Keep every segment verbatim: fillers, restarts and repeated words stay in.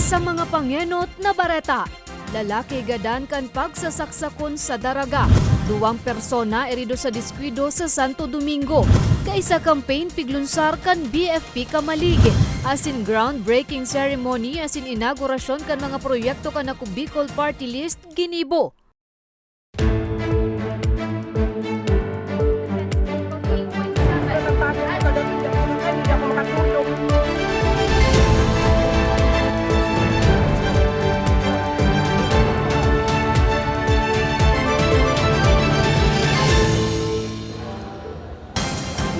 Sa mga pangenot na bareta, lalaki gadan kan pagsasaksakon sa daraga. Duwang persona erido sa diskuido sa Santo Domingo. Kaisa campaign piglunsar kan B F P Kamalig, asin groundbreaking ceremony asin inaugurasyon kan mga proyekto kan Ako Bicol Party List ginibo.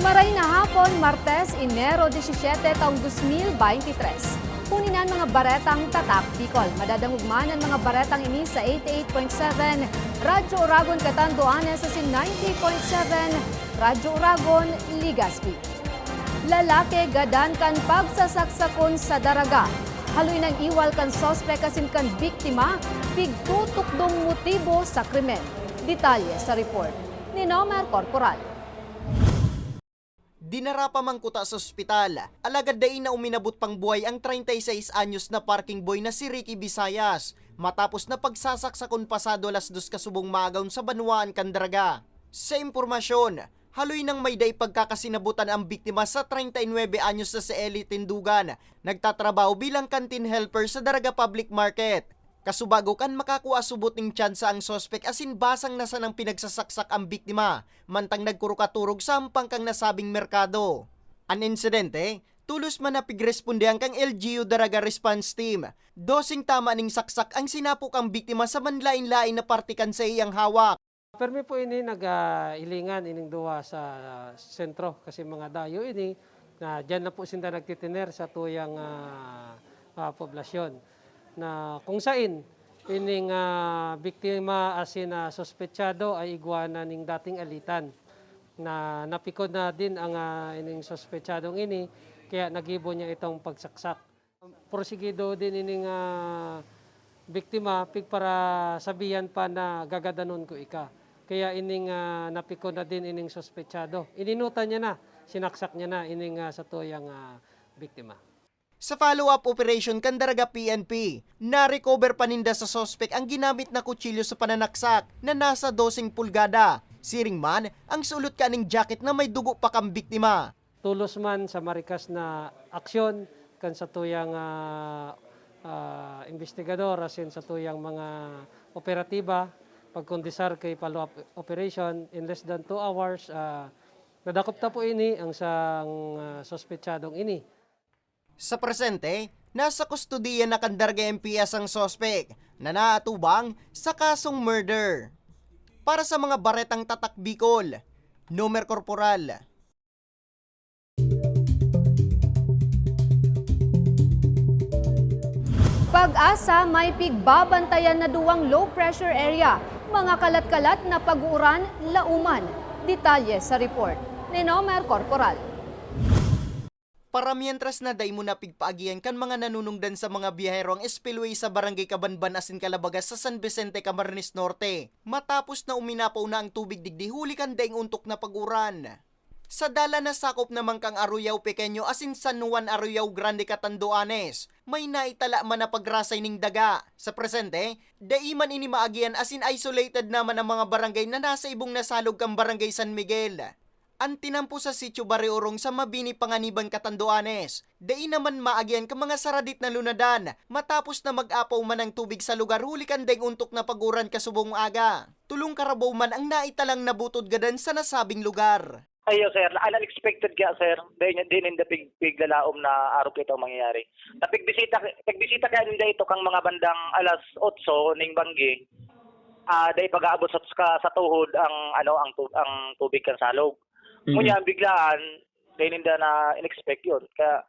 Maray na hapon, Martes, Enero disisiete, taong dos mil baynte tres. Huni na an mga baretang Tatak Bicol. Madadangog man an mga baretang ini sa eighty-eight point seven Radyo Oragon, Catanduanes, asin ninety point seven Radyo Oragon, Legazpi. Lalaki gadan kan pagsasaksakon sa daraga. Haloy nang iwal kan suspek asin kan biktima, pigtutukdong motibo sa krimen. Detalye sa report ni Nomer Corporal. Dinara pa man kuta sa ospital, alagad dai na uminabot pang buhay ang treinta y seis anyos na parking boy na si Ricky Visayas, matapos na pagsasaksakon pasado alas dos kasubong maagaw sa banwaan kan Daraga. Sa impormasyon, haloy nang may dai pagkakasinabutan ang biktima sa treinta y nuebe anyos na si Eli Tindugan, nagtatrabaho bilang canteen helper sa Daraga Public Market. Kasubago kan makakua subot nin tyansa ang suspek asin basang na sanang pinagsasaksak ang biktima, mantang nagkurukaturog sa hampang kan nasabing merkado. An insidente, tolos man na pigrespondehan kan L G U Daraga Response Team. Doseng tama ning saksak ang sinapo kan biktima sa manlaen-laen na parte kan saiyang hawak. Permi po ini nag, ah, hilingan ining duwa sa sentro kasi mga dayo ini na diyan na po sinda nagtitiner sa tuyang, ah, ah, poblasyon. Na kung sain ining, ah, biktima asin, ah, suspetsado ay igwa na ning dating alitan na napikon na din ang, ah, ining suspetsadong ini kaya nagibo niya itong pagsaksak. Porsigido din ining, ah, biktima, pigparasabihan pa na gagadanon ko ika. Kaya ining, ah, napikon na din ining suspetsado. Ininutan niya na, sinaksak niya na ining, ah, satuyang, ah, biktima. Sa follow-up operation kan Daraga P N P, na-recover pa ninda sa suspek ang ginamit na kutsilyo sa pananaksak na nasa doseng pulgada. Siring man, ang sulot kaning jacket na may dugo pa kan biktima. Tolos man sa marikas na aksyon kan satuyang, ah, ah, imbestigador asin satuyang mga operatiba, pagkondisar kay follow-up operation, in less than two hours, ah, nadakop ta po ini ang sang, ah, suspetsadong ini. Sa presente, nasa kustodiya na kan Daraga M P S ang suspek na naatubang sa kasong murder. Para sa mga baretang Tatak Bicol, Nomer Corporal. Pag-asa may pigbabantayan na duwang low pressure area, mga kalat-kalat na pag-uuran, lauman. Detalye sa report ni Nomer Corporal. Para mientras na dai mo na pigpaagihan kan mga nanunungdan sa mga biyahero ang spillway sa Barangay Kabanban asin Calabagas sa San Vicente, Camarines Norte, matapos na uminapaw na ang tubig digdi huli kan daing ontok na pag-uran. Sa dalan na sakop naman kan Arroyao Pequeño asin San Juan Arroyao Grande, Catanduanes, may naitala man na pagrasay ning daga. Sa presente, dai man ini maagihan asin isolated naman ang mga barangay na nasa ibong na salog kan Barangay San Miguel. An tinampo sa Sitio Barrio Orong sa Mabini, Panganiban, Catanduanes, dai naman maagihan kan mga saradit na lunadan matapos na mag-apaw man ang tubig sa lugar huli kan daing ontok na pag-uran kasubong aga. Tolong karabaw man ang naitalang nabutod gadan sa nasabing lugar. Ayo, sir. Unexpected kaya, sir. Dai niya, di ninda pig-, piglalaom na arog ito mangyayari. Napigbisita, nagbisita kaya ninda ito kang mga bandang alas otso ning banggi. Ah, dai pag-aabot sa, sa, sa tuhod ang, ano, ang tu-, ang tubig kan salog. Mm. Ngunyan, biglaan, dai ninda na in-expect yun. Kaya,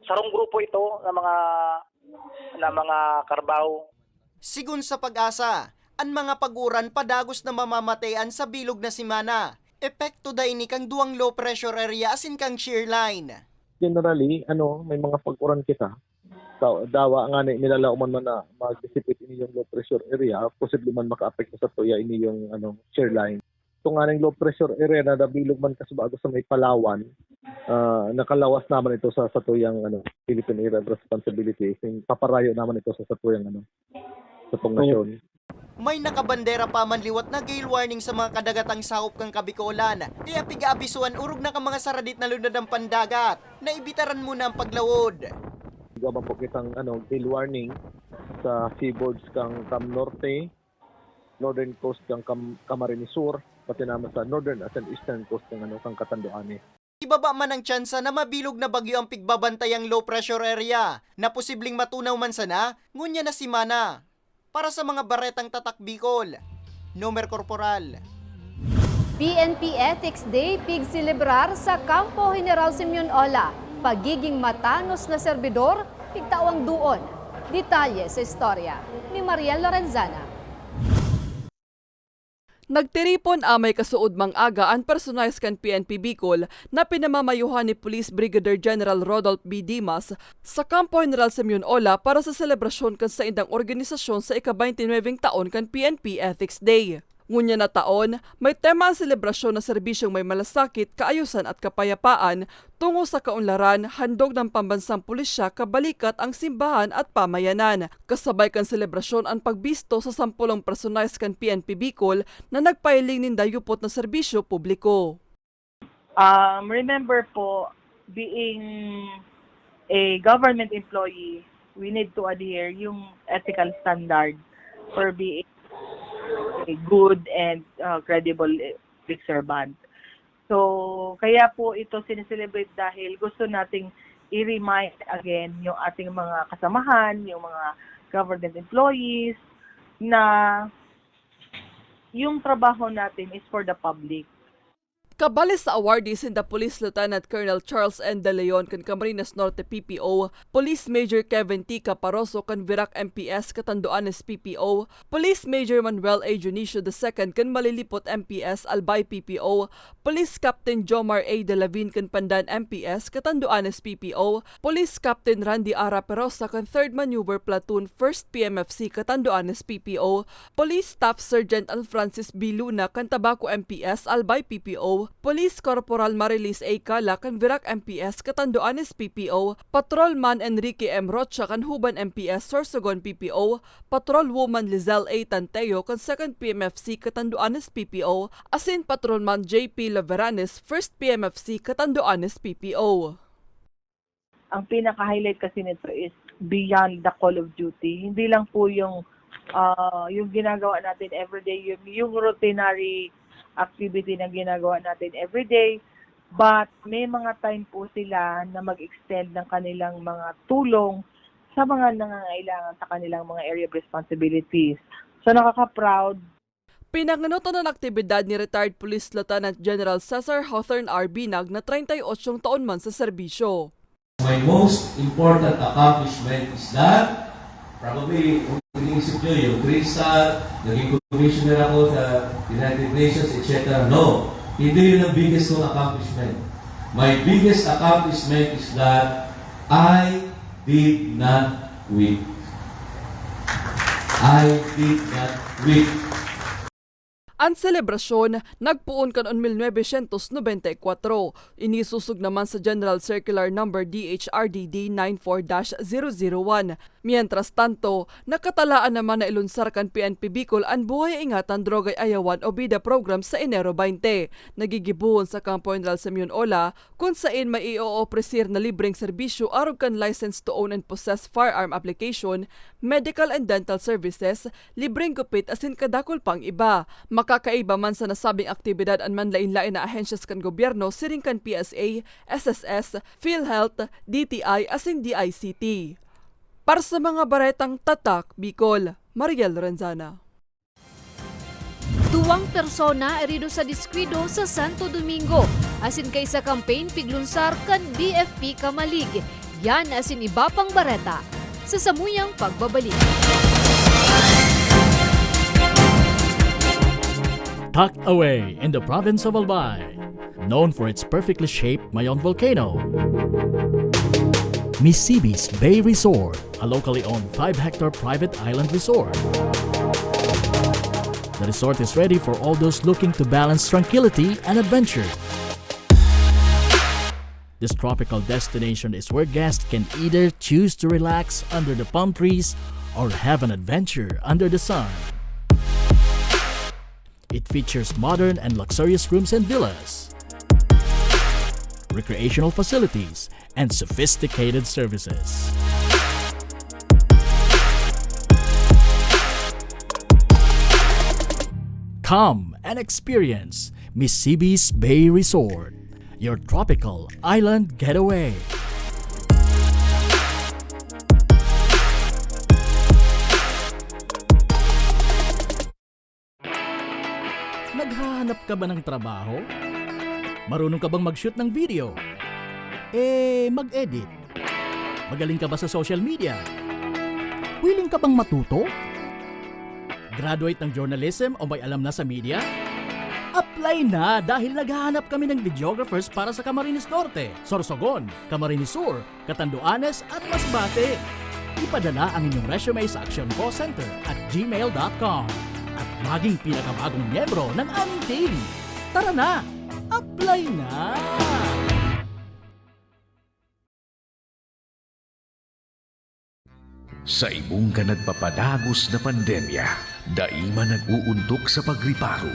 sarong grupo ito ng mga, ng mga karbaw. Sigon sa Pag-asa, an mga pag-uran padagos na mamamatean sa bilog na semana. Epekto da ini kan duwang low pressure area asin kan shear line. Generally, ano, may mga pag-uran kita. Sa dawa nga ni, nilalaoman man na mag-dissipate ini yung low pressure area, posible man makaapekto sa tuya ini yung, ano, shear line. Itong aning low pressure area na nabilog man kasi bago sa may Palawan, ah, nakalawas naman ito sa satuyang, ano, Philippine Area of Responsibility. Paparayo naman ito sa satuyang, ano, sa pong nasyon. May nakabandera pa man liwat na gale warning sa mga kadagatang sakop kan Kabikolan. Kaya pig-aabisuan orog na kan mga saradit na lunad ang pandagat na ibitaran muna ang paglawod. Igwa man po kitang, ano, gale warning sa seaboards kan Cam Norte, northern coast kan Cam-, Camarines Sur, pati naman sa northern at eastern coast kan, ano, kan Catanduanes. Ibaba man ang tsansa na mabilog na bagyo ang pigbabantayang low pressure area na posibleng matunaw man sana ngunyan na semana. Para sa mga baretang Tatak Bicol, Nomer Corporal. P N P Ethics Day pigselebrar sa Kampo General Simeon Ola. Pagiging matanos na serbidor, pigtao ang duon. Detalye sa istorya ni Mariel Lorenzana. Nagtiripon amay kasuodmang aga an personahe kan P N P Bicol na pinamamayohan ni Police Brigadier General Rodolph B. Dimas sa Kampo General Simeon Ola para sa selebrasyon kan saindang organisasyon sa ika-twenty-nine taon kan P N P Ethics Day. Ngunyan na taon, may tema an selebrasyon na serbisyong may malasakit, kaayusan at kapayapaan, tungo sa kaunlaran, handog ng pambansang pulisya, kabalikat ang simbahan at pamayanan. Kasabay kan selebrasyon an pagbisto sa sampolong personahes kan P N P Bicol na nagpahiling nin dayupot na serbisyo publiko. Um, remember po, being a government employee, we need to adhere yung ethical standard for being a good and, uh, credible, eh, public servant. So, kaya po ito sineselebrate dahil gusto nating i-remind again yung ating mga kasamahan, yung mga government employees, na yung trabaho natin is for the public. Kabali sa awardee sinda Police Lieutenant Colonel Charles N. De Leon kan Camarines Norte P P O, Police Major Kevin T. Caparoso kan Virac M P S Catanduanes P P O, Police Major Manuel A. Dionisio the second kan Malilipot M P S Albay P P O, Police Captain Jomar A. Delavin kan Pandan M P S Catanduanes P P O, Police Captain Randy Ara Perosa kan Third Maneuver Platoon First P M F C Catanduanes P P O, Police Staff Sergeant Alfrancis B. Luna kan Tabaco M P S Albay P P O, Police Corporal Marilis A. Cala kan Virac M P S Catanduanes P P O, Patrolman Enrique M. Rocha kan Juban M P S Sorsogon P P O, Patrolwoman Lizelle A. Tanteo kan Second P M F C Catanduanes P P O, asin Patrolman J P Laveranes First P M F C Catanduanes P P O. Ang pinaka-highlight kasi nito is beyond the call of duty. Hindi lang po yung, ah, yung ginagawa natin everyday, yung, yung routinary activity na ginagawa natin everyday, but may mga time po sila na mag-extend ng kanilang mga tulong sa mga nangangailangan sa kanilang mga area of responsibilities. So, nakaka-proud. Pinangenotan an aktibidad ni Retired Police Lieutenant General Cesar Hawthorne R. Binag na treinta y ocho taon man sa serbisyo. My most important accomplishment is that, probably, kung iniisip nyo, yung Green Star, naging commissioner ako sa United Nations, et cetera. No, hindi yun ang biggest kong accomplishment. My biggest accomplishment is that I did not quit. I did not quit. An selebrasyon nagpoon kan un mil novecientos nobenta y kuwatro. Inisosog naman sa General Circular Number D H R D D nine four dash zero zero one. Mientras tanto, nakatalaan naman na ilunsar kan P N P Bicol an Buhay Ingatan Drogay Ayawan o BIDA program sa Enero twenty. Nagigibohon sa Kampo General Simeon Ola, kun sain may i-oofreser na libreng serbisyo arog kan license to own and possess firearm application, medical and dental services, libreng gupit asin kadakul pang iba. Makakaiba man sa nasabing aktibidad an manlaen-laen na ahensyas kan gobyerno siring kan P S A, S S S, PhilHealth, D T I asin D I C T. Para sa mga baretang Tatak Bicol, Mariel Lorenzana. Duwang persona erido sa diskuido sa Santo Domingo, asin kaisa campaign piglunsar kan B F P Camalig. Yan asin iba pang bareta sa samuyang pagbabalik. Tucked away in the province of Albay, known for its perfectly shaped Mayon volcano, Misibis Bay Resort, a locally owned five-hectare private island resort. The resort is ready for all those looking to balance tranquility and adventure. This tropical destination is where guests can either choose to relax under the palm trees or have an adventure under the sun. It features modern and luxurious rooms and villas, recreational facilities, and sophisticated services. Come and experience Misibis Bay Resort, your tropical island getaway. Naghahanap ka ba ng trabaho? Marunong ka bang mag-shoot ng video? Eh, mag-edit? Magaling ka ba sa social media? Willing ka bang matuto? Graduate ng journalism o may alam na sa media? Apply na, dahil naghahanap kami ng videographers para sa Camarines Norte, Sorsogon, Camarines Sur, Catanduanes at Masbate. Ipadala ang inyong resume sa actioncallcenter at gmail dot com at maging pinakabagong miyembro ng aming team. Tara na! Apply na! Sa ibong kan nagpapadagos na pandemya, dai man nag-uuntok sa pagriparo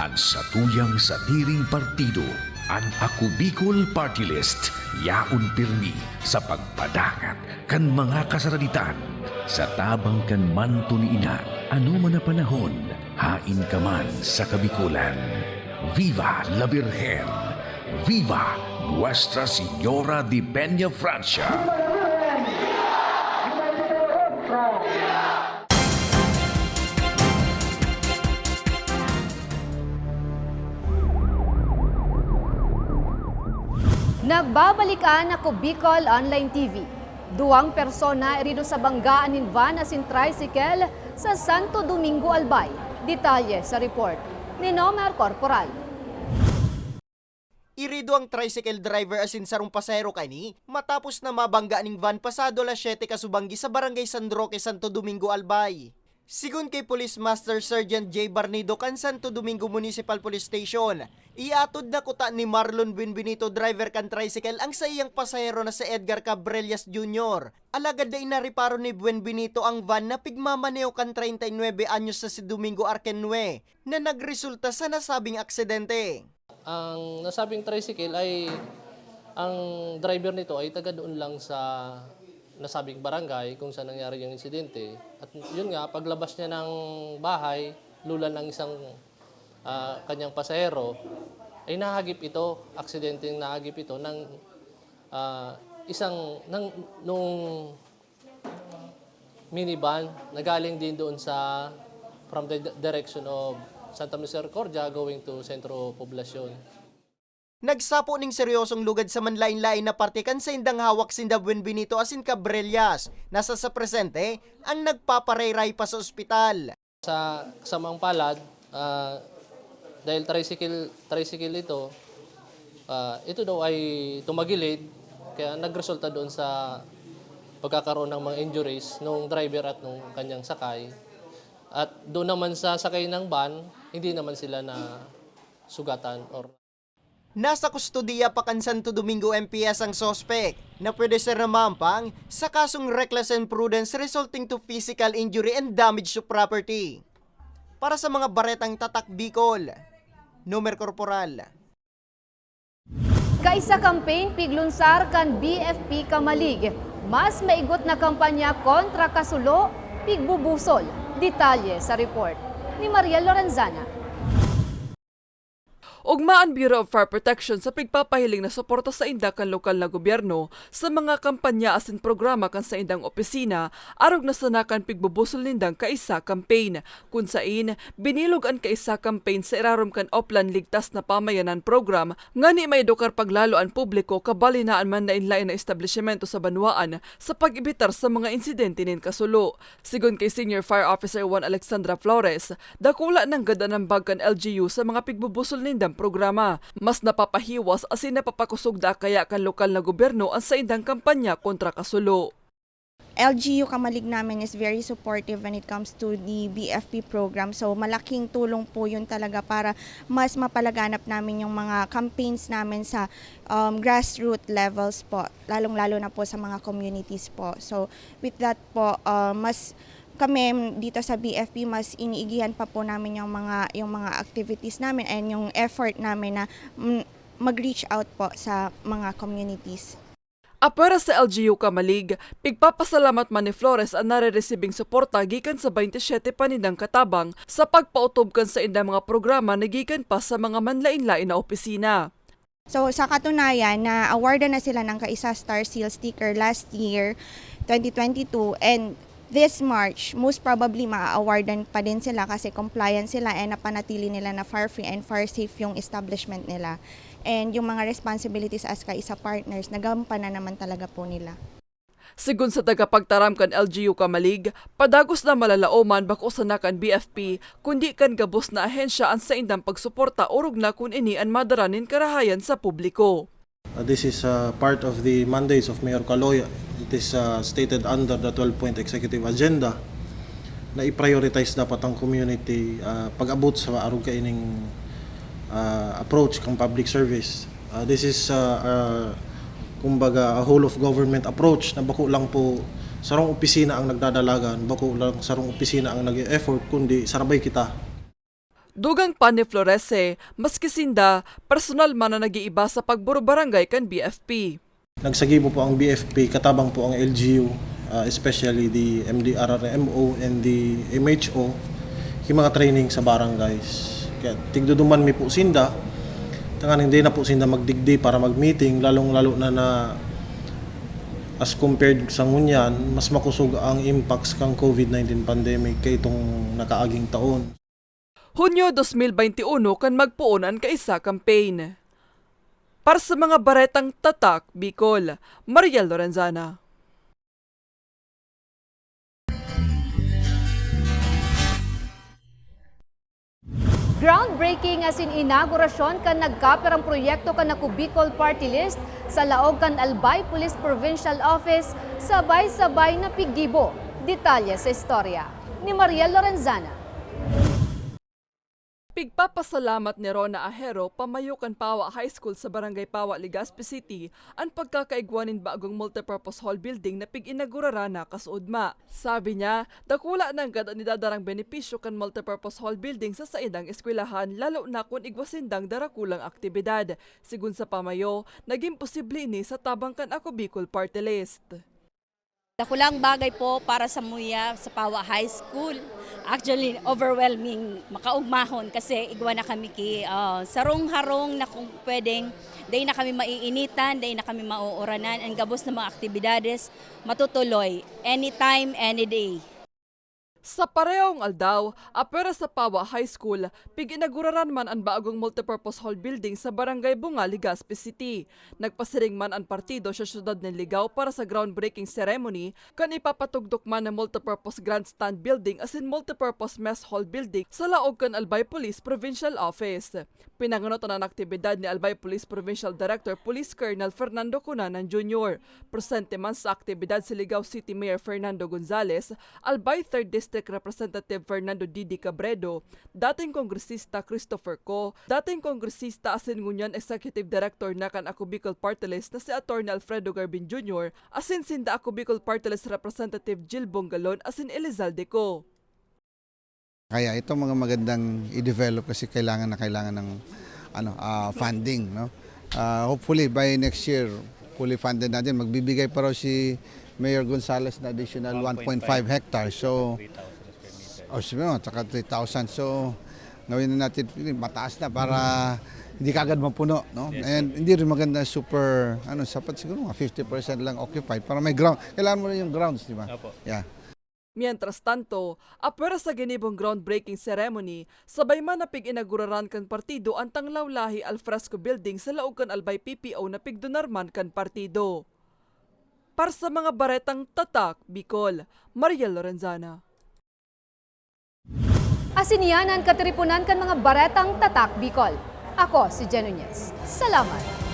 an satuyang sadiring partido. An Ako Bicol Party List yaon pirmi sa pagpadangat kan mga kasaraditan sa tabang kan manto ni Ina. Anoman na panahon, haen ka man sa Kabikolan. Viva la Virgen! Viva Nuestra Señora de Peña Francia! Nagbabalik an Ako Bicol Online T V. Duwang persona irido sa banggaan nin van asin tricycle sa Santo Domingo, Albay. Detalye sa report ni Nomer Corporal. Irido ang tricycle driver asin sarong pasahero kaini matapos na mabangga ning van pasado alas siyete kasubanggi sa Barangay San Roque, Santo Domingo, Albay. Sigon ki Police Master Sergeant Jay Barnido kan Santo Domingo Municipal Police Station, iatod na kuta ni Marlon Buenbenito, driver kan tricycle, ang saiyang pasahero na si Edgar Cabrellas Junior. Alagad dai nareparo ni Buenbenito ang van na pigmamaneho kan treinta y nuebe anyos na si Domingo Arkenue na nagresulta sa nasabing aksidente. Ang nasabing tricycle ay, ang driver nito ay taga doon lang sa nasabing barangay kung saan nangyari yung insidente. At yun nga, paglabas niya ng bahay, lulan ang isang ah, kanyang pasahero, ay nahagip ito, aksidenteng nahagip ito ng ah, isang ng nung minivan na galing din doon sa from the direction of Santa Misericordia going to Centro Poblacion. Nagsapo ning seryosong lugad sa manlaen-laen na parte kan saindang hawak sinda Buenbenito asin Cabrellas, na sa sa presente ang nagpaparayray pa sa ospital. Sa kasamang palad, ah, dahil tricycle, tricycle ito, ah, ito daw ay tumagilid, kaya nagresulta doon sa pagkakaroon ng mga injuries nung driver at nung kanyang sakay. At doon naman sa sakay ng van, hindi naman sila na sugatan or Nasa kustodiya pa kan Santo Domingo M P S ang suspek na pwede ser na maampang sa kasong reckless imprudence resulting to physical injury and damage to property. Para sa mga baretang Tatak Bicol, Nomer Corporal. Kaisa campaign piglunsar kan B F P Kamalig, mas maigot na kampanya kontra kasulo, pigbubusol. Detalye sa report ni Mariel Lorenzana. Ugma an Bureau of Fire Protection sa pigpapahiling na suporta sainda kan lokal na gobyerno sa mga kampanya asin programa kan saindang opisina arog na sana kan pigbubusol nindang kaisa campaign, kun sain binilog an kaisa campaign sa irarom kan Oplan Ligtas na Pamayanan Program ngani maedukar paglalo an publiko kabali na an manlaen-laen na establisyemento sa banwaan sa pag-ebitar sa mga insidente nin kasulo. Sigon kay Senior Fire Officer one Alexandra Flores, dakula nanggad an ambag kan L G U sa mga pigbubusol nindang programa. Mas napapahiwas asin napapakusog daa kaya kan lokal na gobyerno an saindang kampanya kontra kasulo. L G U Camalig namin is very supportive when it comes to the B F P program. So, malaking tulong po yun talaga para mas mapalaganap namin yung mga campaigns namin sa, um, grassroots levels po, lalong-lalo na po sa mga communities po. So, with that po, uh, mas kami dito sa B F P, mas iniigihan pa po namin yung mga, yung mga activities namin and yung effort namin na, mm, mag-reach out po sa mga communities. Apwera sa L G U Camalig, pigpapasalamat man ni Flores an nareresibing suporta gikan sa baynte siyete pa nindang katabang sa pagpaotob kan saindang mga programa na gikan pa sa mga manlaen-laen na opisina. So, sa katunayan, na-awardan na sila ng kaisa Star Seal sticker last year, twenty twenty-two, and this March, most probably, ma-awardan pa din sila kasi compliant sila and napanatili nila na fire-free and fire-safe yung establishment nila. And yung mga responsibilities as kaisa partners, nagampanan naman talaga po nila. Sigon sa tagapagtaram kan L G U Camalig, padagos na malalaoman bako sana kan B F P, kundi kan gabos na ahensya an saindang pagsuporta orog na kun ini an madara nin karahayan sa publiko. Uh, this is, uh, part of the mandates of Mayor Caloy. It is, uh, stated under the twelve-point executive agenda na i-prioritize dapat ang community, uh, pag-abot sa arog kaining, uh, approach kang public service. Uh, this is, uh, uh, kumbaga, a whole of government approach na bako lang po sarong opisina ang nagdadalagan, bako lang sarong opisina ang nag-e-effort, kundi sarabay kita. Dugang pa ni Florese, maski sinda, personal man na nag-iiba sa pagburubarangay kan B F P. Nagsagibo po ang B F P, katabang po ang L G U, ah, especially the M D R R M O and the M H O, yung mga training sa barangays. Kaya tigduduman mi po sinda, tanganing di na po sinda magdigdi para mag-meeting, lalong-lalo na na as compared sa ngunyan, mas makusog ang impacts kang COVID nineteen pandemic kay itong nakaaging taon. Hunyo dos mil baynte uno kan magpoon an kaisa campaign. Para sa mga baretang Tatak Bicol, Mariel Lorenzana. Groundbreaking asin inaugurasyon kan nagkapirang proyekto kan Ako Bicol Party List sa laog kan Albay Police Provincial Office, sabay-sabay na piggibo. Detalye sa istorya ni Mariel Lorenzana. Pigpapasalamat ni Rona Ahero, pamayo kan Pawa High School sa Barangay Pawa, Legazpi City, an pagkakaigwa nin bagong multipurpose hall building na pig-inaguraran na kasuodma. Sabi niya, dakula nanggad an idadarang benepisyo kan multipurpose hall building sa saindang eskwelahan, lalo na kun igwa sindang darakulang aktibidad. Sigon sa pamayo, nagin posible ini sa tabang kan Ako Bicol Party List. Dakulang bagay po para sa muya sa Pawa High School. Actually, overwhelming, makaugmahon kasi igwa na kami ki, ah, sarong-harong na kung pwedeng, dai na kami maiinitan, dai na kami mauuranan, ang gabos na mga aktibidades matutuloy anytime, any day. Sa parehong aldaw, apwera sa Pawa High School, pig-inaguraran man an bagong multipurpose hall building sa Barangay Bunga, Legazpi City. Nagpasiring man an partido sa siyudad nin Ligao para sa groundbreaking ceremony kan ipapatugdok man na multipurpose grandstand building asin multipurpose mess hall building sa laog kan Albay Police Provincial Office. Pinanganotan an aktibidad ni Albay Police Provincial Director Police Colonel Fernando Cunanan Junior. Presente man sa aktibidad si Ligao City Mayor Fernando Gonzales, Albay Third District Representative Fernando Didi Cabredo, dating Kongresista Christopher Co, dating Kongresista asin ngunyan Executive Director na kan Ako Bicol Party List na si Attorney Alfredo Garbin Junior, asin sinda Ako Bicol Party List Representative Jill Bongalon asin Elizalde Co. Kaya itong mga magandang i-develop kasi kailangan na kailangan ng, ano, ah, funding, no? Ah, hopefully by next year, fully funded na din. Magbibigay pa raw si Mayor Gonzales na additional one point five hectares. So, o, sabi mo, tsaka three thousand. So, gawin na natin, mataas na para hindi kaagad mapuno, no? Yes, sir. And hindi rin maganda super, ano, sapat siguro mga fifty percent lang occupied para may ground. Kailangan mo rin yung grounds, di ba? Opo. Yeah. Mientras tanto, apwera sa ginibong groundbreaking ceremony, sabay man na pig-inaguraran kan partido an Tanglaw Lahi Alfresco Building sa laog kan Albay P P O na pigdonar man kan partido. Para sa mga baretang Tatak Bicol, Mariel Lorenzana. Asin iyan an katiriponan kan mga baretang Tatak Bicol. Ako si Jen Nunez. Salamat!